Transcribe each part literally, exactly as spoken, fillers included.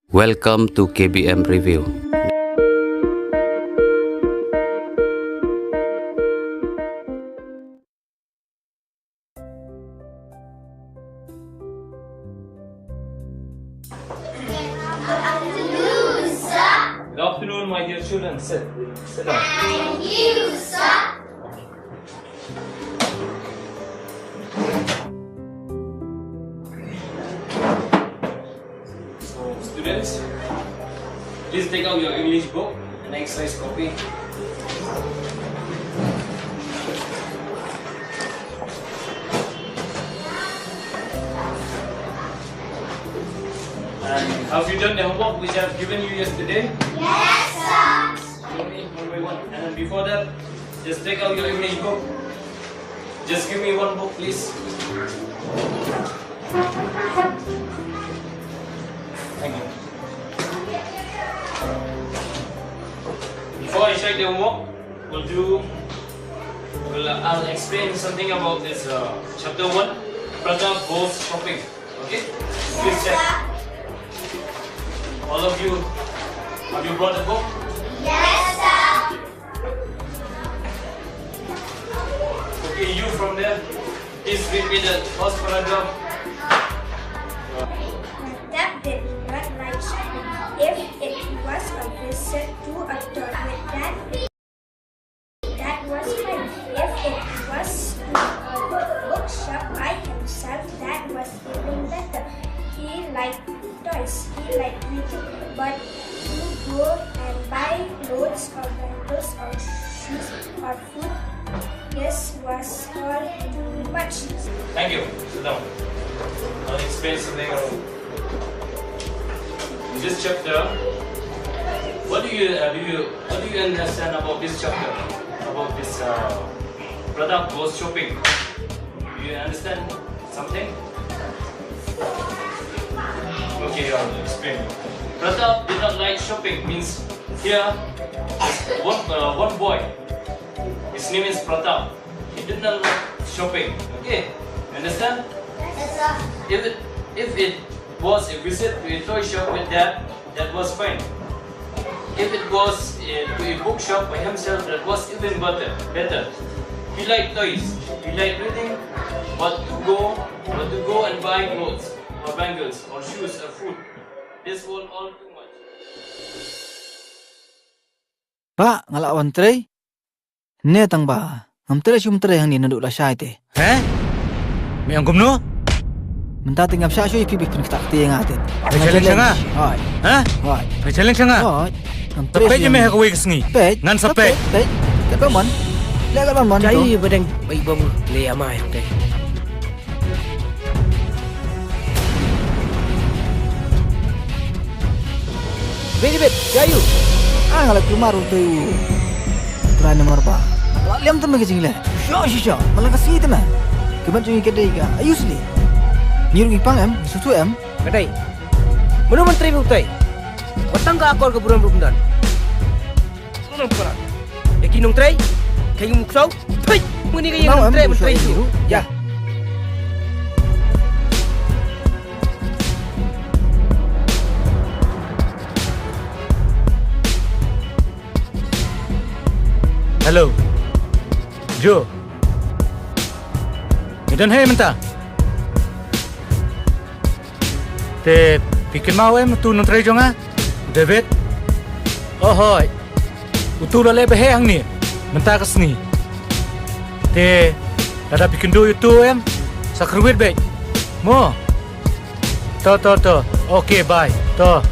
Welcome to K B M Review. Good afternoon, my dear children. Sit. Sit down. Thank you, sir. So, students, please take out your English book and exercise copy. And have you done the homework which I have given you yesterday? Yes, sir. Show me one by one. And then before that, just take out your English book. Just give me one book, please. Thank you. Before I check the homework, we'll do, we'll, uh, I'll explain something about this, uh, chapter one, Pratap goes shopping. Okay? Please check. All of you, have you brought a book? Yes, sir. Okay, you from there, please read me the first paragraph. Pratap did not like shopping. If it was a visit to a toy with Dad, that was fine. If it was to a bookshop by himself, that was even better. He liked toys, he liked reading, but to go and buy clothes or bangles or shoes or food, this was all too much. Thank you. Sit down. I'll explain something. In this chapter, what do you, uh, do you, what do you understand about this chapter? About this, uh, Pratap goes shopping. Do you understand something? Okay, I'll explain. Pratap did not like shopping means here, one, uh, one boy. His name is Pratap. He did not like shopping. Okay, understand? Yes, sir. If it, if it was a visit to a toy shop with Dad, that was fine. If it was, uh, to a bookshop by himself, that was even better. Better. He liked toys. He liked reading. But to go, but to go and buy clothes or bangles or shoes or food, this was all too much. Bah, nga la wan trei. Ne tang ba ngam trei shu ym trei hangne naduh la shai te. He? Me ong kumno? Mynta te ngam shah shuh ïa phi ba phin ktah kti ïa nga te. Me challenge ïa nga? Hooid. Ha? Hooid. Me challenge ïa nga? Hooid. Ngam trei shuh. Peit ïa me ha kawei ka sngi. Peit. Ngan sa peit. Peit. Peit. Peit ba mon. Leh ba mon. Jai ba dang bai bom le ïa ma ïa te. Bit, bit, jayu. Ah, nga la kulmar utai u trai namar ba nga la lem te me ka jingleh. Sho, sho, sho. Malang ka sngi te me. Ka ban jong ngi ka dei ka ayu sli. Ngi ruh ngi pang em, sutu em. Ka dei. Mano ban trei utai? Watang ka akor ka burom ruh ym don. Nang parat. Ïa ki nongtrei, ka ïa u muksaw. Thoi, muni ka ïa nongtrei, nongtrei tu. Ya. Hello. Jo. Ngi don hi mynta. Te phi kynmaw em utu u nongtrei jong nga? U David? Oh hooid. Utu u la leh bha hangne mynta ka sngi. Te lada phi kynduh ïa utu em, sa kyrwit beit. Mo. To, to, to. Okay, bye. To.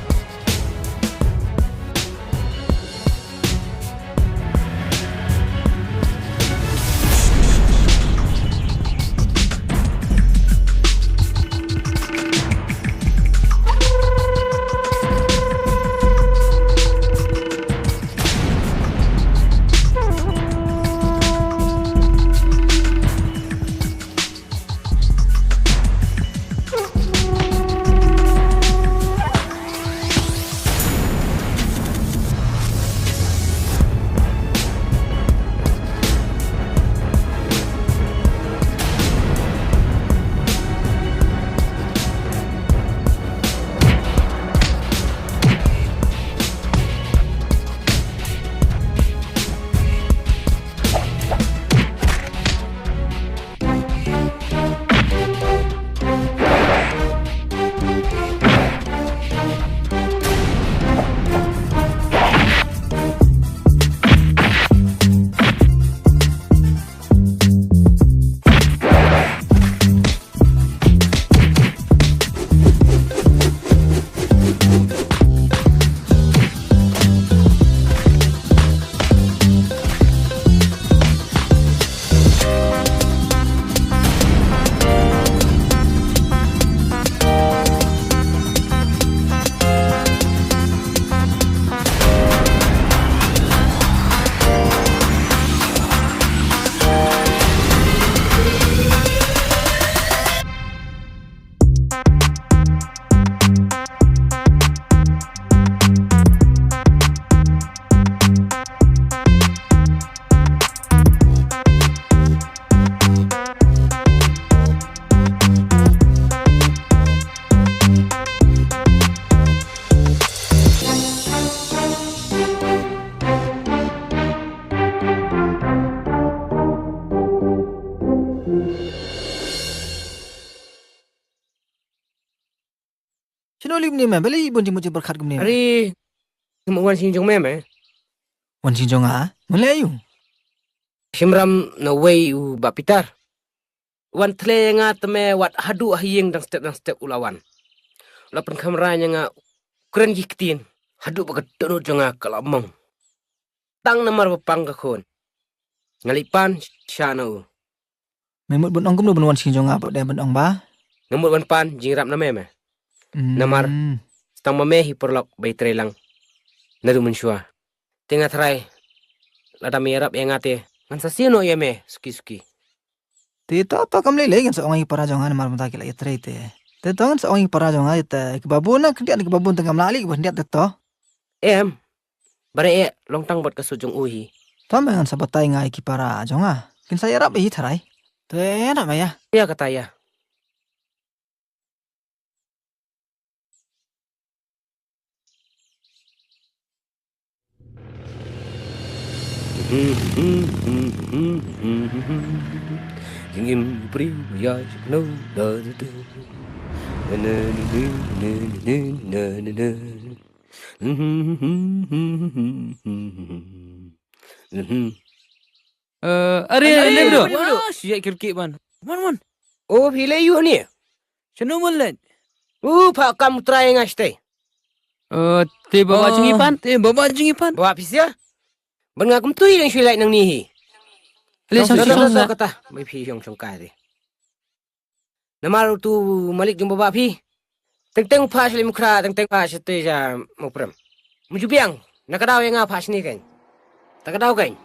Kumne me, balei bun jingmut jingpyrkhat kumne me? Are, mut wan shnong jong me me? Wan shnong jong nga? Mut leh aïu? Shim ram na uwei u Bah Pitar. Wan thleh ïa nga te me wat haduh ha ïing dang step dang step u la wan. U la pynkhamrai ïa nga, u kren ki ktien. Haduh ba ka dohnud jong nga ka la mong. Tang namar ba pang ka khun. Nga leit pan sha na u. Me mut ban ong kumno ban wan shnong jong nga, ba dei ban ong ba? Nga mut ban pan jingïarap na me me. Hmm. Namar tang ma me hi paralok ba ïatrei lang naduh mynshuwa. Te nga tharai lada me ïarap ïa nga te ngan sa siew noh ïa me suki suki. Te to, to kam lei lei, ngan sa ong ïa ki para jong nga namar mynta ki la ïatrei te. Te to ngan sa ong ïa ki para jong nga te, kiba bun na khyndiat, kiba bun te ngam lah lei kiba khyndiat te to. Em, ba re eh long tang bad ka suit jong u hi. To me, ngan sa batai nga ïa ki para jong nga. Kin sa ïarap hi tharai. Te na me ïa. Ïa kata ïa. Jingim briew ïa jingno da da da. Na na na na na na na na. Eh, are, are, are, bro. Wah, shi ïa kirkih ban. Mon, mon. Oh, phi leh aïu hangne? Shano mon leh? Uh, pha kam u trai nga shatei. Eh, te baba jong i pan, te baba jong i pan. Baba phi sia? Ban nga kumtu i dang shu leh nangne hi. Ale, shong, shong, shong, shong. Kata, bai phi shong shong kai te. Namar utu u malik jong baba phi. Teng teng u phah sha Laitumkhrah, teng teng u phah shatei sha Mawprem. Mu ju biang, na ka daw ïa nga phah shane kein. Ta ka daw kein.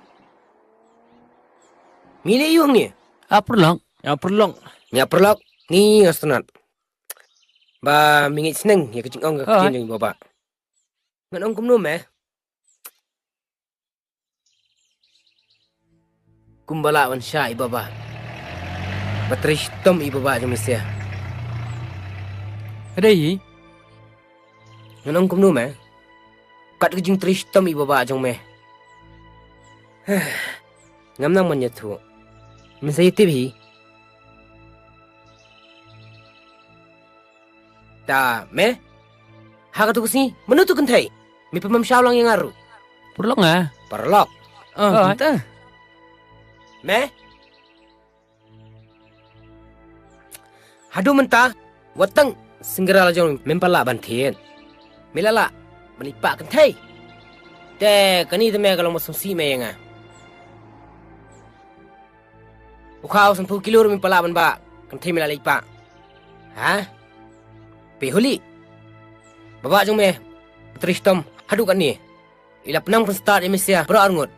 Me leh aïu hangne? Ïa paralok. Ïa paralok. Ïa paralok. Ni nga sngewthuh. Ba me ngeit sneng ïa ka jingong ka ktien jong i baba. Ngan ong kumno me? Kumba lah ban shah i baba. Ba trei shitom i baba jong me sia. Ka dei hi. Ngan ong kumno me? Kat ka jingtrei shitom i baba jong me. Ngam nang ban ïathuh. Men sa ïatip hi. Ta me? Ha katu ka sngi, mano tu kynthei? Me pynbam shaw lang ïa nga ruh. Paralok nga. Paralok. Oh, oh, ta. Me? Haduh mynta, wat tang singira la jong mem pat lah ban thied. Me la lah ban ïa pah kynthei. Te kane te me ka long ba sngewsih me ïa nga. U khaw sanphew kilo ruh mem pat lah ban bah kynthei me la leit pah. Ha? Phi huli. Baba jong me trei shitom haduh katne. I la pynang pynstad ïa me sia baroh arngut.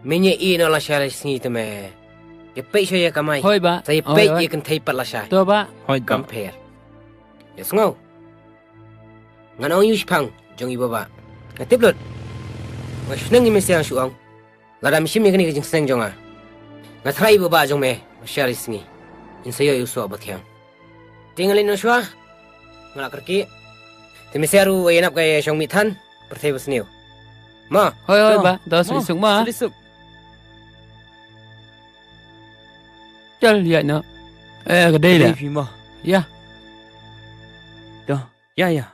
Me ñiew ïa noh lashai lashisngi te me. Ïa peit shuwa ïa kamai. Hooid ba. Sa ïa peit ïa kynthei pat lashai. To ba. Hooid ba. Kam pher. Ïa sngew. Ngan ong ïa u shiphang jong i baba. Nga tip lut. Nga shu sneng ïa me sia nga shu ong. Lada me shim ïa kane ka jingsneng jong nga, nga tharai i baba jong me lashai lashisngi in sa ïoh ïa u soh ba thiang. Te nga leit noh shuwa. Nga la kyrkieh. Te me sia ruh ïa nap ka ïa shong mih than pyrthei ba sniew. Ma. Hooid, hooid ba. Da suri suk ma. Suri suk. Chal ïa noh. Eh, ka dei da. Ka dei phi ma. Ïa. Da. Ïa, ïa.